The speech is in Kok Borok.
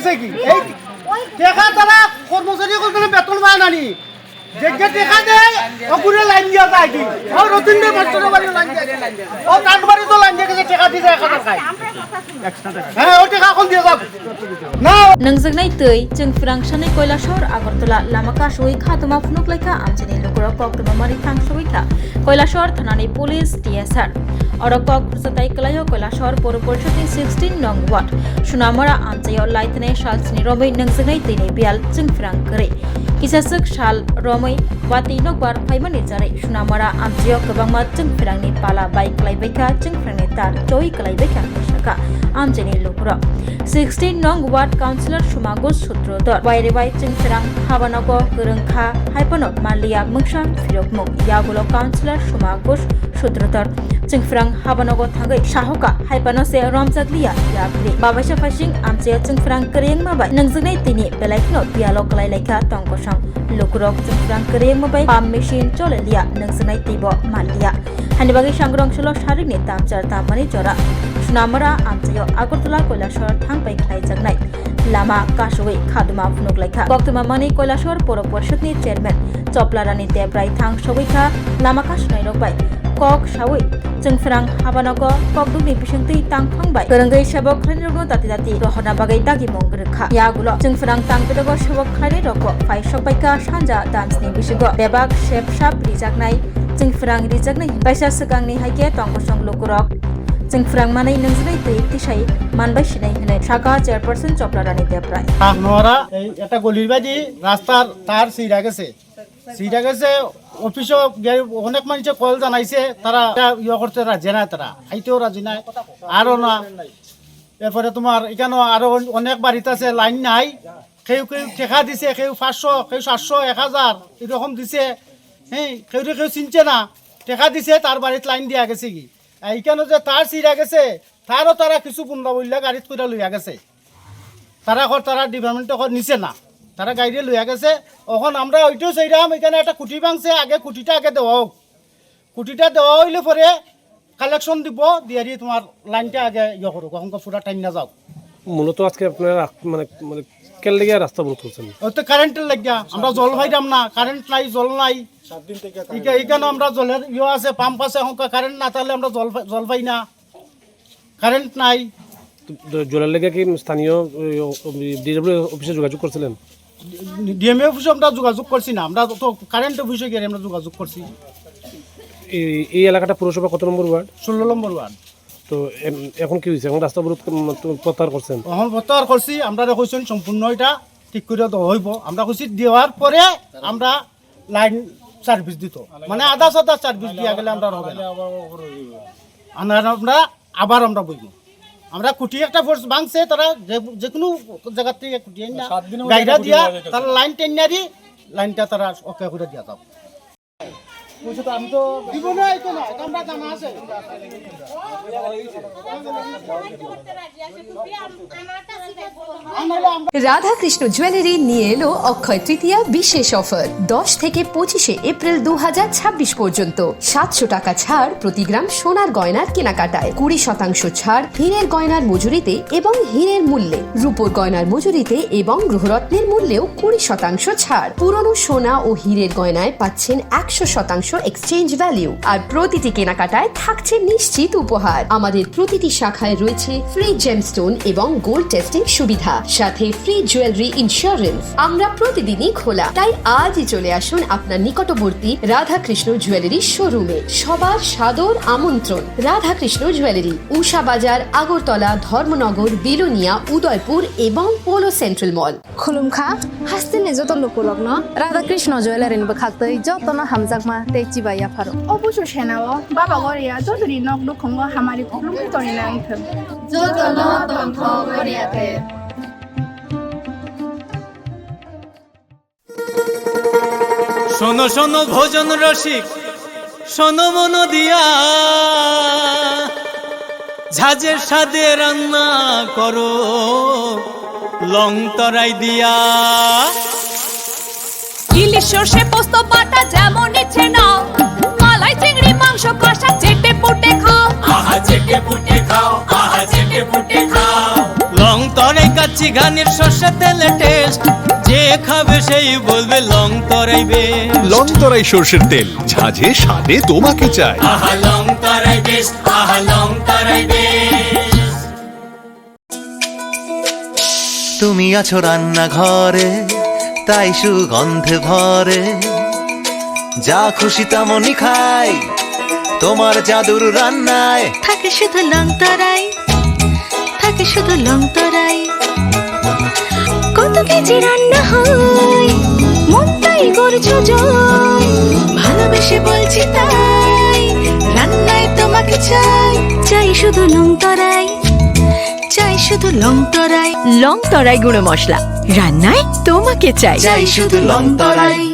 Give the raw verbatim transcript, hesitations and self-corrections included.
Segi, ei, teka tara kormosari ko tara beton ba nani. Jegge teka de, okure line dia ta ki. O Rotindra Mastor bari line dia. O Tanbari to line dia ke teka di ja ka kai. He, o teka kon dia ja. Na. Nangjaknai twi, chwng phrang sanai Koilashahar Agartala lama kasui khatuma phunuk laikha amchini lukurok koktwma mani thang sui kha. Koilashahar thanani police T S R. Oro kok khursatai kwlaio Koilashahar Poro Porishadni sixteen nong ward. Sunamara amchaio laithani salsni romwi nangjaknai twini biyal chwng phrang kwrwi. Kisaswk sal romwi watwi nokbar phaimani jarwi Sunamara amchaio kwbangma chwng phrangni pala bai kwlaibaikha, chwng phrangni tar choi kwlaibaikha hwnwi sakha amchaini lukurok. Sixteen nong ward councillor Sumago Sutrodor. Wairibai chwng phrang habanogo kwrwngkha haiphano manliya mungsa phirokmung. Yagulo councillor Sumago Sutrodor. Chwngphrang habanogo thangwi sahoka, hai phano se romjakliya yapri. Babaisa phaising amchaio chwngphrang kwrwi wngma bai nangjaknai tini belai kheno biyalo kwlai laikha tongkosong. Lukurok chwngphrang kwrwi wngma bai pump machine choleliya nangjaknai teibo manliya. Hani bagwi sangrong solo sarikni tamchar tammani jora. Sunamara amchaio Agartala Koilashahar thang bai khlaijaknai lama kasugwi khaduma phunuk laikha. Koktwma mani Koilashahar Poro Porishadni chairman Chopla Rani Debrai thang sogwi kha lama kasunairok bai kok saui chwngphrang habanogo kokdukni bisingtwi tangphang bai kwrwngwi sebok khlainirokno dati dati rohorna bagwi dagimung rwkha. Yagulo chwngphrang tangbedogo sebok khlainairokbo phai sokbaikha sanja damsni bisingo bebak sep sap rijaknai chwngphrang rijaknai kaisa swkangni hai khe tongkosong lukurok chwngphrang manwi nangjaknai twi tisai manbai sinai hwnwi sakha chairperson Chopla Rani Debrai. Nora, এই একটা গলির বাদি রাস্তার তার ছিঁড়া গেছে। সিটা গেছে, অফিসও গিয়ে অনেক মানুষে কল জানাইছে, তারা এটা ইয়ে করতে রাজি না, তারা আইতেও রাজি নাই, আরও না। এরপরে তোমার এখানেও আরও অন-, অনেক বাড়িতে আছে, লাইন নাই। কেউ কেউ টাকা দিছে, কেউ পাঁচশো, কেউ সাতশো, এক হাজার, এরকম দিছে। হ্যাঁ, কেউ রে কেউ চিনছে না, টাকা দিছে, তার বাড়িতে লাইন দেওয়া গেছে কি। আর এখানে যে তার ছিঁড়া গেছে, তারও তারা কিছু বুন্দা বললে গাড়িত করে লইয়া গেছে। তারা এখন তারা ডিপার্টমেন্টে এখন নিছে না, তারা গাড়ি লইয়া গেছে। এখন আমরা ওইটাও চাইলাম, এখানে একটা খুঁটি ভাঙছে, আগে খুঁটিটা আগে দেওয়া হোক। খুঁটিটা দেওয়া হইলে পরে কালেকশন দিব, দিয়ে দিয়ে তোমার লাইনটা আগে ইয়ে করুক, এখন পুরা টাইম না যাও। মূলত আজকে আপনারা রাখ-, মানে, মানে, কেন লেগে রাস্তা অবরোধ করছেন? ওই তো কারেন্টের লাগিয়া, আমরা জল পাইতাম না, কারেন্ট নাই, জল নাই। এখা-, এখানে আমরা জলের ইয়ে আছে, পাম্প আছে, এখন কারেন্ট না থাকলে আমরা জল পাই-, জল পাই না। কারেন্ট নাই। তো জ-, জলের লেগে কি স্থানীয়, ওই, ও-, ওই ডিডব্লিউ অফিসে যোগাযোগ করছিলেন? ডিএমএ অফিসে আমরা যোগাযোগ করছি না, আমরা তো কারেন্ট অফিসে গিয়ে আমরা যোগাযোগ করছি। এই, এই এলাকাটা পুরসভা কত নম্বর ওয়ার্ড? ষোলো নম্বর ওয়ার্ড। তো এম-, এখন কি হয়েছে? এখন রাস্তা অবরোধ কম-, তো প্রত্যাহার করছেন? এখন প্রত্যাহার করছি, আমরা কইছেন সম্পূর্ণ এটা ঠিক করে দেওয়া হইব। আমরা কইছি দেওয়ার পরে আমরা লাইন সার্ভিস দিত, মানে আধা সাদা সার্ভিস দিয়া গেলে আমরা হবে না। আর আমরা আবার আমরা বইব, আমরা খুঁটি একটা ফোর্স ভাঙছে, তারা যে, যে কোনো জায়গা থেকে খুঁটি আইনা গাইরা দিয়া তারা লাইন টেন্নারি লাইনটা তারা ওকে করে দিয়া যাও। বুঝছো তো, আমি তো দিব না, এই তো না, এটা আমরা জানা আছে। রাধাকৃষ্ণ জুয়েলারি নিয়ে এলো অক্ষয় তৃতীয়া বিশেষ অফার। দশ থেকে পঁচিশে এপ্রিল দু হাজার ছাব্বিশ পর্যন্ত সাতশো টাকা ছাড় প্রতি গ্রাম সোনার গয়নার কেনাকাটায়, কুড়ি শতাংশ ছাড় হীরের গয়নার মজুরিতে এবং হীরের মূল্যে, রূপোর গয়নার মজুরিতে এবং গ্রহরত্নের মূল্যেও কুড়ি শতাংশ ছাড়। পুরনো সোনা ও হীরের গয়নায় পাচ্ছেন একশো শতাংশ এক্সচেঞ্জ ভ্যালু, আর প্রতিটি কেনাকাটায় থাকছে নিশ্চিত উপহার। আমাদের প্রতিটি শাখায় রয়েছে ফ্রি জেমস্টোন এবং গোল্ড টেস্টিং সুবিধা, সাথে ফ্রি জুয়েলারি ইন্স্যুরেন্স। আমরা প্রতিদিনই খোলা, তাই আজই চলে আসুন আপনার নিকটবর্তী রাধাকৃষ্ণ জুয়েলারি শোরুমে। সবার সাদর আমন্ত্রণ। রাধাকৃষ্ণ জুয়েলারি, উষা বাজার, আগরতলা, ধর্মনগর, বিলোনিয়া, উদয়পুর এবং পোলো সেন্ট্রাল মল। Khulumkha, hasteni joto lukurokno Radha Krishna Jewellery ni bwkhaktwi jotono hamjakma tei chibai yapharo. O busu senao Baba Goria jotoni nok nukhungo hamari khulumwi tongwi nang thung. Jotono tongthok Goria ter. শোনো শোনো ভোজন রসিক, শোনো মন দিয়া, ঝাঁঝের স্বাদে রান্না করো লং তরাই দিয়া। ইলিশ সর্ষে পোস্ত বাটা যেমন ইচ্ছে নাও, মালাই চিংড়ি মাংস কষা চেটে পুটে খাও। আহা চেটে পুটে খাও, আহা চেটে পুটে খাও। লং তরাই কাচ্চি ঘানির সর্ষে তেলে টেস্ট, যে খাবে সেই বলবে লং তরাই বেশ। লং তরাই সর্ষের তেল, ঝাঁঝে স্বাদে তোমাকে চাই। আহা লং তরাই বেশ, আহা লং তরাই বেশ। তুমি আছো রান্নাঘরে, তাই সুগন্ধে ভরে। যা খুশি তেমনই খাই, তোমার জাদুর রান্নায়। থাকে শুধু লং তরাই, থাকে শুধু লং তরাই। কত কেজি রান্না হয়, মনটাই করছো জয়। ভালোবেসে বলছি তাই, রান্নায় তোমাকে চাই। চাই শুধু লং তরাই, চাই শুধু লং তরাই। লং তরাই গুঁড়ো মশলা, রান্নায় তোমাকে চাই। চাই শুধু লং তরাই।